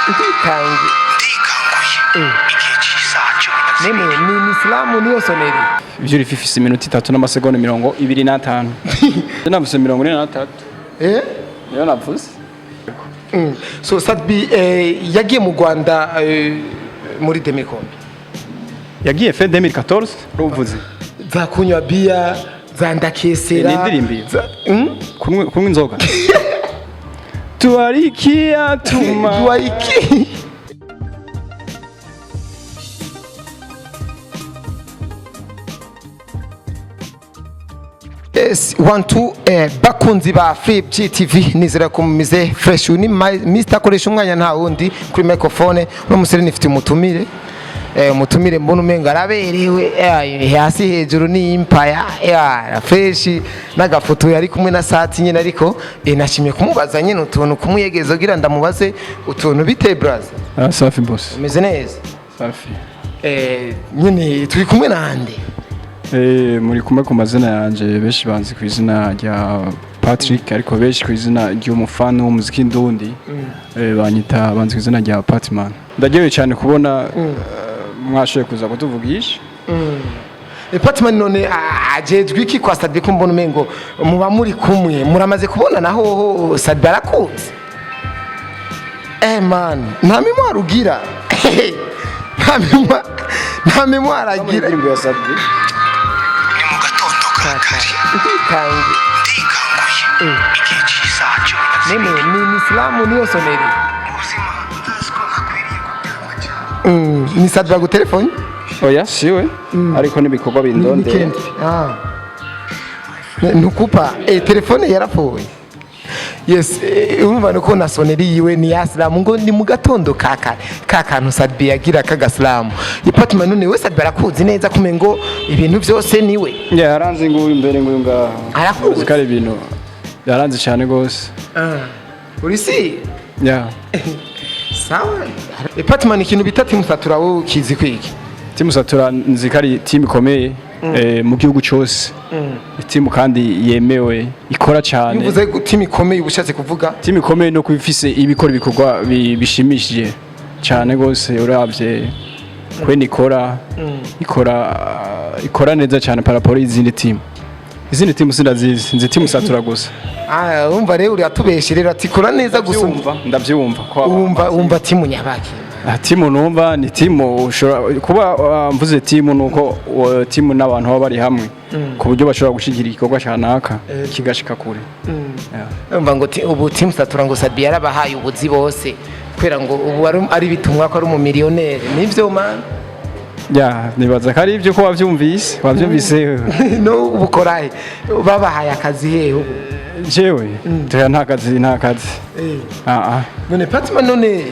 Ndikange. Ndikanguye igihe cy'isaha 12. None ni isilamu niyo sonnerie? Ivyo rifise iminota 3 n'amasegonda 25. Navuze 43. Eh. Niyo navuze. So Sat-B yagiye mu Rwanda muri Demikombe. Yagiye fe 2014 uruvuze. Za kunywa biya za ndakesera. Ni indirimbo iyo. Kunywa inzoga. Tuwarikia tuma. Duwaiki. Yes, one two, bakunzi ba Flip GTV, nizera ko mumize fresh. Uyu ni Mr akoresha umwanya nta wundi kuri microphone. Uno musore nifite umutumire, umutumire mbona umenga araberewe, hasi hejuru ni impaya, fresh n'agafoto yari kumwe na sati nyine, ariko nashimye kumubaza nyine utuntu kumuyegeza kugira ndamubaze utuntu. Bite braza? Ah, safi boss. Umeze neza? Safi. Nyine turi kumwe nande? Muri kumwe ku mazina yanje benshi banzi ku izina rya Patrick, ariko benshi ku izina ry'umufana w'umuziki ndundi banyita banzi ku izina rya Patman. Ndaryohewe cyane kubona mwashoboye kuza kutuvugisha. Patman none ajejwe iki kwa Sat-B, ko mbona umengo muba muri kumwe, muramaze kubona naho ho Sat-B arakunze? Man, nta mémoire ugira, nta mémoire, nta mémoire agira. Ni mu gatondo ka kare. Ndikange. Ndikanguye igihe cy'isaha 12. None ni isilamu niyo sonnerie? Ubuzima ndazi ko ntakwiriye kuryama cyane. Ni Sat-B agutelefone? Oya, siwe, ariko n'ibikorwa Ni bindondera. Kendi. Ah. Ntukupa telefone yarapfuye. Yes, urumva nuko na sonnerie yiwe ni ya silamu, ngo ni mu gatondo ka kare ka kantu Sat-B yagira kagasilamu. Ipatman, none we Sat-B arakuzi neza kume ngo ibintu byose niwe? Yeah, yaranze nguyu imbere nguyu ngaha. Arakuzi? Uzi ko ari ibintu yaranze cyane gose. Uri si? Yeah. Sawa. Ipatman, ikintu bita Team Satura wowe ukizi kwiki? Team Satura nzi ko ari team ikomeye mu gihugu cyose. Team kandi yemewe ikora cyane. Iyo uvuze team ikomeye ubushatse kuvuga? Team ikomeye no kubifise ibikora ibikorwa bishimishije cyane gose, uravye kwe ikora ikora neza cyane par rapport y'izindi team. Izindi team sindazizi, nzi Team Satura gusa. Ah, umva rero uratubeshe rero ati kora neza gusa. Ndavyumva ko Wumva team nyabaki? Ah, timu numva ni timu ushobora kuba mvuze timu nuko timu n'abantu baba bari hamwe ku buryo bashobora gushyigikira igikorwa kanaka kigashika kure. Yeah. Umva ngo ubu Team Satura ngo Sat-B yarabahaye ubuzi bose kubera ngo ubu ari bitumwa ko ari umumiliyoneri, nivyo man? Yeah, nibaza ko ari ibyo ko wabyumvise. No ubukora he? Babahaye akazi hehe ubu? Jewe tuya nta kazi, nta kazi. Ah ah. None Patman none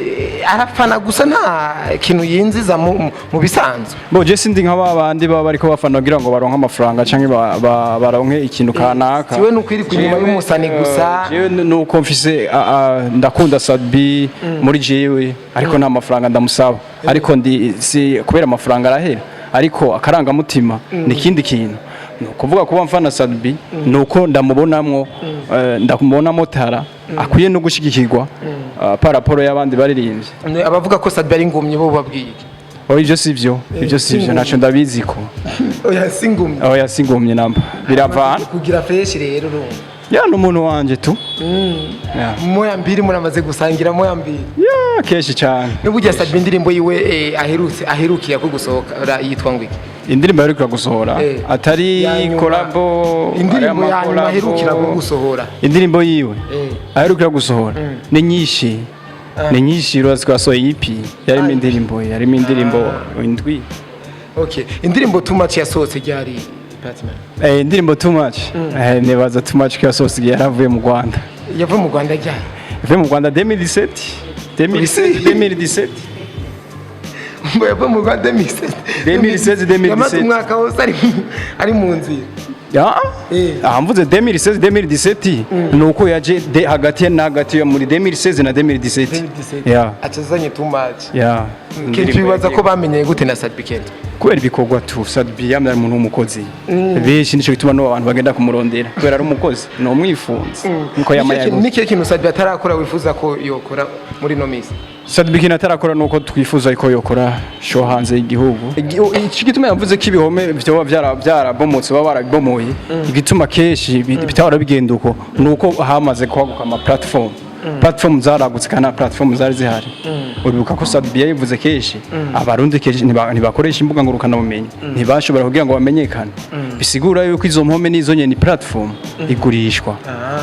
arafana gusa, nta kintu yinjiza mu bisanzwe? Bo je sindi nka babandi baba bariko bafana kugira ngo baronke amafaranga canke baronke ikintu kanaka. Siwe nukwirika inyuma y'umusani gusa. Jewe nuko mfise ndakunda Sat-B muri jewe, ariko nta mafaranga ndamusaba, ariko ndi si kubera amafaranga arahera, ariko akarangamutima ni ikindi kintu. Ni ukuvuga kuba mfana Sat-B nuko ndamubonamwo ndamubonamo tara akwiye no gushigikirwa par rapport y'abandi baririmbye. None abavuga ko Sat-B ari ingumyi bo babwiye iki? Oya, ivyo sivyo, ivyo sivyo, ntaco ndabizi ko. Oya, si ingumyi. Oya, singumye namba, biravana. Kugira fresh rero urumva. Ya, ni umuntu wanje tu. Ya. Moya mbiri muramaze gusangira moya mbiri? Ya, kenshi cyane. N'uburyo Sat-B indirimbo yiwe aherutse aherukiye ko gusohoka yitwa ngo iki? Indirimbo aherukira gusohora atari Ya nyuma. collabo? Indirimbo ari ya nyuma amakolabo. aherukira ko gusohora. Indirimbo yiwe aherukira gusohora ni nyinshi, ni nyinshi. Urazi ko yasohoye EP yarimo indirimbo, yarimo indirimbo indwi. Okay, indirimbo Too Much yasohotse ryari, Patman? Indirimbo Too Much, nibaza Too Much ko yasohotse igihe yaravuye mu Rwanda. Yavuye mu Rwanda ryari? Yavuye mu Rwanda 2017, 2016, 2017. Ngo yavuye mu Rwanda 2017? 2016, 2017. Yamaze umwaka wose ari mu nzira? Ya? Aha mvuze 2016, 2017 nuko yaje hagati na hagati yo muri 2016 na 2017. Ya. Acazanye Too Much. Ya. Kenshi bibaza ko bamenyeye gute na Sat-B Kent? Kubera ibikorwa tu. Sat-B yamye ari umuntu w'umukozi benshi, nico gituma n'ubu abantu bagenda kumurondera, kubera ari umukozi, ni umwifunzi nkuko yama yabivuze. Nikihe kintu Sat-B atarakora wifuza ko yokora muri no minsi? Sat-B ikintu atarakora nuko twifuza ko yokora show hanze y'igihugu. Iki gituma yavuze ko ibihome vyoba vyarabomotse, baba barabibomoye. Igituma kenshi bitahora bigenda uko nuko hamaze kwaguka ama platform. Platform zaragutse kandi nta platform zari zihari. Uribuka ko Sat-B yabivuze kenshi, Abarundi kenshi ntibakoresha imbuga ngurukana bumenyi, ntibashobora kugira ngo bamenyekane. Bisigura yuko izo mpome nizo nyene ni platform igurishwa,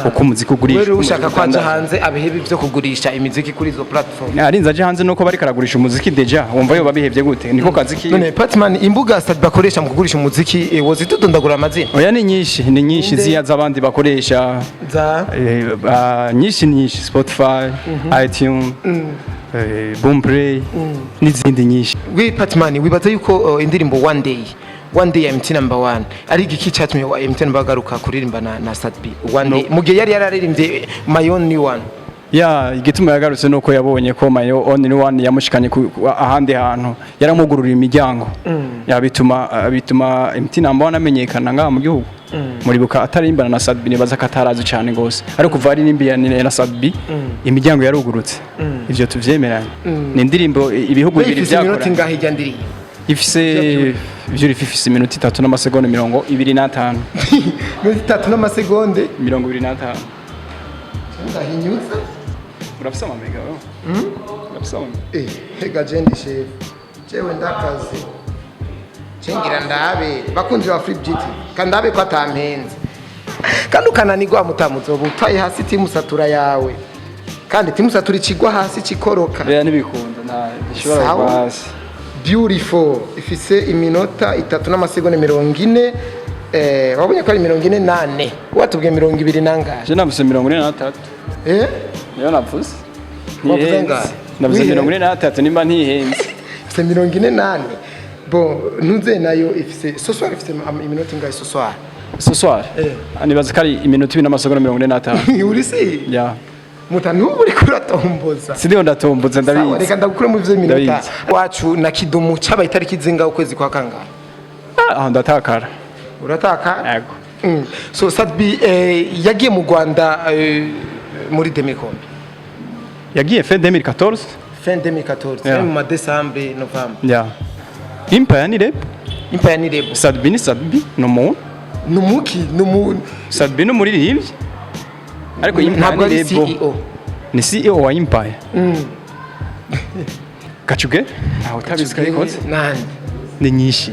uko umuziki ugurishwa. Wewe ushaka umuziki ko aja udandazwa. hanze abihebe ivyo kugurisha imiziki kuri izo platform? Arinze aje hanze nuko bariko aragurisha umuziki déjà, wumva yoba bihevye gute? Niko kazi kiwe. None Patman, imbuga Sat-B bakoresha mu kugurisha umuziki, wozitudondagura amazina? Oya, ni nyinshi, ni nyinshi. Inde? Ziya z'abandi bakoresha. Za? Nyinshi nyinshi: Spotify, iTunes, Boomplay n'izindi nyinshi. We Patman, wibaza yuko indirimbo One Day, One Day ya MT Number One, ari igiki cyatumye wa MT Number agaruka kuririmba na Sat-B One Day, mu gihe yari yararirimbye My Only One? Ya, igituma yagarutse nuko yabonye ko My Only One yamushikanye ahandi hantu, yaramugururiye imiryango. Ya, bituma MT Number One amenyekana ngaha mu gihugu. Muribuka atarimbana na Sat-B, nibaza ko atarazi cyane gose, ariko kuva ari nimbi na Sat-B, imiryango yarugurutse. Ivyo tuvyemeranye, ni indirimbo ibihugu bibiri Ifise iminota byakora. ingahe ijya ndirimbo? Ifise ivyo, ifise iminota 3 n'amasegonda 25. Iminota 3 n'amasegonde 25. Ndahinyuza. Urafise amamega wewe? Urafise amamega? Eh, hega jendi chef, jewe ndakaze, cengira ndabe bakunzi ba Free GT kandabe ko atampenze, kandi ukananirwa mutamuzoba utaye hasi timu satura yawe, kandi timu satura ikigwa hasi cikoroka. Bea ntibikunda, nta gishobora Sawa. kugwa hasi. Beautiful, ifise iminota 3 n'amasegonda 40. Wabonye ko ari 44, watubwiye 20 nangahe? Je navuze 43. Eh. Niyo navuze. Wavuze Ntihenze. angahe? Navuze Wihenze. 43, nimba ntihenze. Ifise 44. Bon, ntuze nayo ifise ce soir, ifise iminota ingahe ce soir? Ce soir? Eh. Nibaza ko ari iminota 2 n'amasegonda 45. Uri si Ya. Muta, ntubu uriko uratomboza. Sindiho ndatomboza. Sawa, Ndabizi. reka ndagukure mu vyo minota Ndabizi. wacu na Kidumu cabaye itariki zingahe, ukwezi kwa kangahe? Ah, aho ndatakara. Urataka. Yego. So Sat-B yagiye mu Rwanda muri 2000? Yagiye fin 2014. Fin 2014? Yeah. Mu ma Décembre, Novembre. Ya, Empire ni label. Empire ni label. Sat-B ni Sat-B, ni umuntu. Numuki numu? Sat-B ni umuririmbyi, ariko Empire Ntabwo ni ari label. CEO? Ni CEO wa Empire. Gacuge ntawe utabizi ko ayikoze. Nande? Ni nyinshi.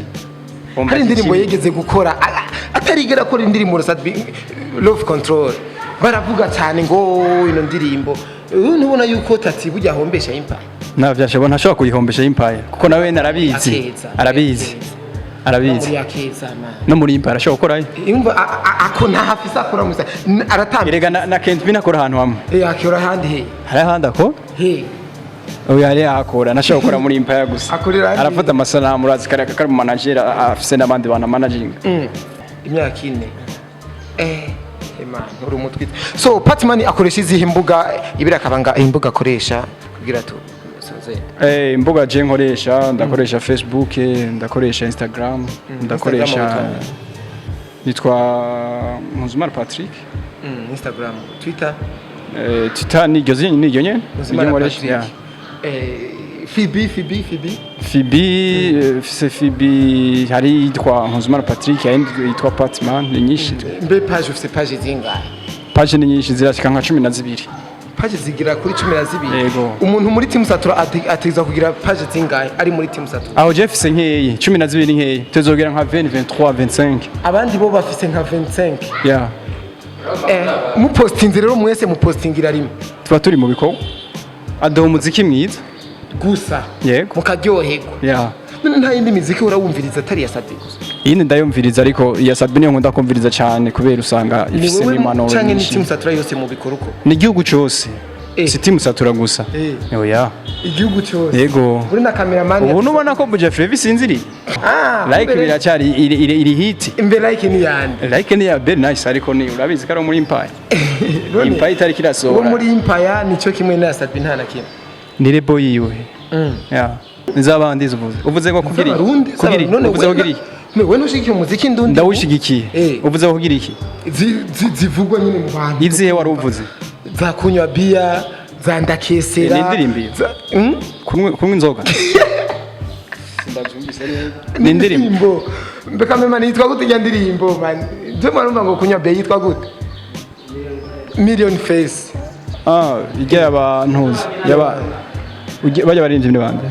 Hari indirimbo yigeze gukora, atarigera akora indirimbo Sat-B, Love Control, baravuga cyane ngo ino ndirimbo, ntubona yuko tati burya ahombesha Empire? Ntavyashobora, ntashobora kuyihombesha Empire kuko nawe narabizi. Akeza. Arabizi, arabizi. Muri Akeza man. No muri Empire arashobora gukorayo. Yumva ako nta hafise akora musa aratamba. Erega na Kent B nakora ahantu hamwe. Eh, akora ahandi he? Hari ahandi akora. He? Oya, hari ahakora, ntashobora gukora muri Empire gusa. Akorera ahandi? Arafata amasanamu, urazi kariya kari mu manager, afise n'abandi bantu managing. Imyaka 4, eh man, uri umutwitsi. So Patman akoresha izihe mbuga? Ibira akabanga imbuga akoresha kugira tu soze. Eh, imbuga je nkoresha, ndakoresha Facebook, ndakoresha Instagram, ndakoresha Instagram? Nitwa Nkuzimana Patrick. Instagram, Twitter? Eh, Twitter ni iryo zina, ni iryo nyene. Nkuzimana Niryo nkoresha. Patrick. Yeah. Fibi, Fibi, Fibi? Fibi, c'est Fibi, hari yitwa Nkuzimana Patrick, hari indi yitwa Patman, ni nyinshi. Mbe page, ufise page zingahe? Page ni nyinshi, zirashika nka 12. Page zigira kuri 12? Yego. Umuntu muri team satura ategerezwa kugira page zingahe ari muri team satura? Aho je mfise nkeyi, 12 nkeyi, tuzogera nka 20, 23, 25. Abandi bo bafise nka 25? Yeah. Eh, mupostinze rero mwese mupostingira rimwe? Tuba turi mu bikorwa, aduha umuziki mwiza. Gusa? Yego. Mukaryoherwa? Yeah. None nta yindi miziki urawumviriza atari iya Sat-B gusa? Iyindi ndayumviriza, ariko iya Sat-B niyo nkunda kumviriza cyane kubera usanga Ni ifise wewe n'impanuro canke ni nyinshi. team satura yose mubikora uko? Ni igihugu cose. Eh. Si team satura gusa. Eh. Oya. Igihugu cyose? Yego. Uri na cameraman? Ubu nubona ko Buja Flavor isinziriye. Ah. Like biracyari iri hit. Imbere like ni yande? Like ni ya Very Nice, ariko ni urabizi ko ari muri Empire. None, Empire itari uwo kirasohora. muri Empire nico kimwe na Sat-B, nta na kimwe? Ni label yiwe. Yeah. Nizabandi uvuze ngo kugira iki? Z'abarundi. Kugira iki? None Uvuze kugira iki? We ntushigikiye umuziki ndundi? Ndawushigikiye. Uvuze ko kugira iki? Zivugwa nyine mu bantu. Izihe wari uvuze? Za kunywa biya, za ndakesera. Ni indirimbo iyo? Kunywa inzoga. Ni indirimbo. Mbeka mema yitwa gute ijya ndirimbo, man? Byo mwarumva ngo kunywa biya yitwa gute? Million Face. Ah, ijya y'abantuzi yaba bajya baririmbyi ni bande?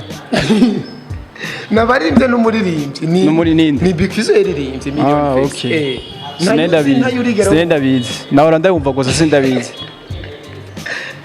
Nabaririmbye n'umuririmbyi ni Ninde? Ni Big Fizzo yaririmbye Million Ah, Face. okay. Nayo urigera Sinendabizi, nahora ndabumva gusa, sindabizi.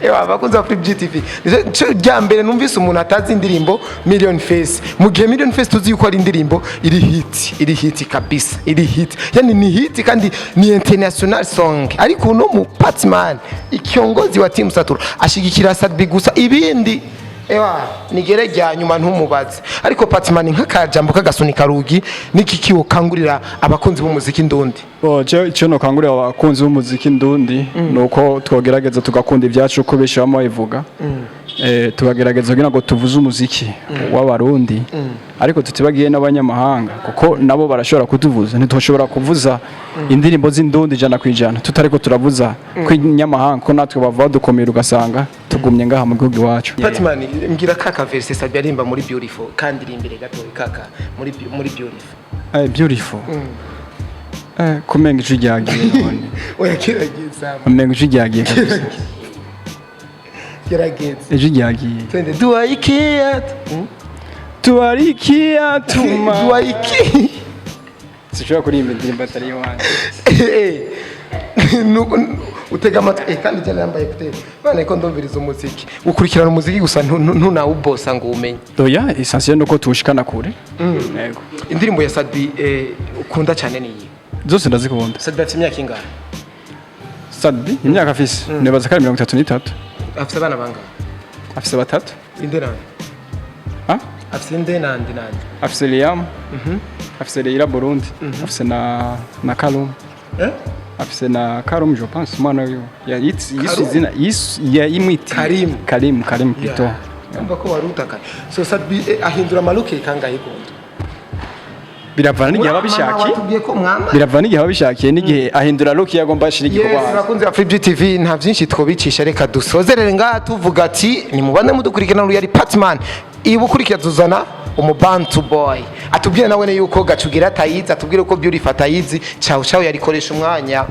Ewa, abakunzi ba Flip GTV, nico rya mbere numvise umuntu atazi indirimbo Million Face, mu gihe Million Face tuzi yuko ari indirimbo iri hit, iri hit kabisa, iri hit, yani ni hit kandi ni international song. Ariko uno mu Patman, ikiongozi wa Team Satura, ashigikira Sadbi gusa, ibindi ewa nigere rya nyuma ntumubaze. Ariko Patman, nk'akajambo k'agasunika rugi niki kiwokangurira abakunzi b'umuziki ndundi? Oh, icyo nokangurira abakunzi b'umuziki ndundi ni uko twogerageza tugakunda ibyacu uko benshi bama babivuga, tukagerageza kugira ngo tuvuze umuziki w'Abarundi, ariko tutibagiye n'abanyamahanga kuko nabo barashobora kutuvuza. Ntitushobora kuvuza indirimbo z'indundi 100% tutariko turavuza kw'inyamahanga, ko natwe bava badukomera ugasanga tugumye ngaha mu gihugu iwacu. Patman, mbwira kaka verse Sadbi arimba muri Beautiful, kandi iri imbere gato kaka muri Beautiful. Beautiful. Kumenga ijwi ryagiye none. Oya, gerageza. Kumenga ijwi ryagiye kabisa. Gerageza. Ijwi ryagiye. Twende, duwaikia. Tuwarikia tuma. Duwaiki. Sinshobora kuririmba indirimbo atari iwanjye. Utega amatwi, kandi jana yambaye écouteurs bana ko ndumviriza umuziki, ukurikirana umuziki gusa, ntunawubosa ngo uwumenye. Oya, essentiel nuko tuwushikana kure. Yego. Indirimbo ya Sadbi ukunda cyane ni iyi? Zose ndazikunda. Sadbi afite imyaka ingahe? Sadbi imyaka afise nibaza ko ari 33. Afite abana bangahe? Afise batatu. Inde nande? Ah? Afite inde nande nande? Afise Liam, afise Leila Burundi, afise na Kalum. Eh? Afise na Karum, je pense, umwana wiwe yise Karum? izina yimwiti. Karim. Karim, Karim plutôt. Umva ko wari utakaye. So Sadbi ahindura ama look kangahe gondo? Biravana n'igihe aba abishakiye. Watubwiye ko mwama Biravana n'igihe aba abishakiye n'igihe ahindura look iyo agomba ashira igikorwa Yes, hanze. bakunzi ba Free TV, nta byinshi twobicisha, reka dusozerere ngaha tuvuga ati nimubane mudukurikirana. Yari Patman. Ibukurikira tuzana umubantu boy, atubwire nawe yuko gacugira atayizi, atubwire ko Beautiful atayizi. Ciao ciao, yarikoresha umwanya.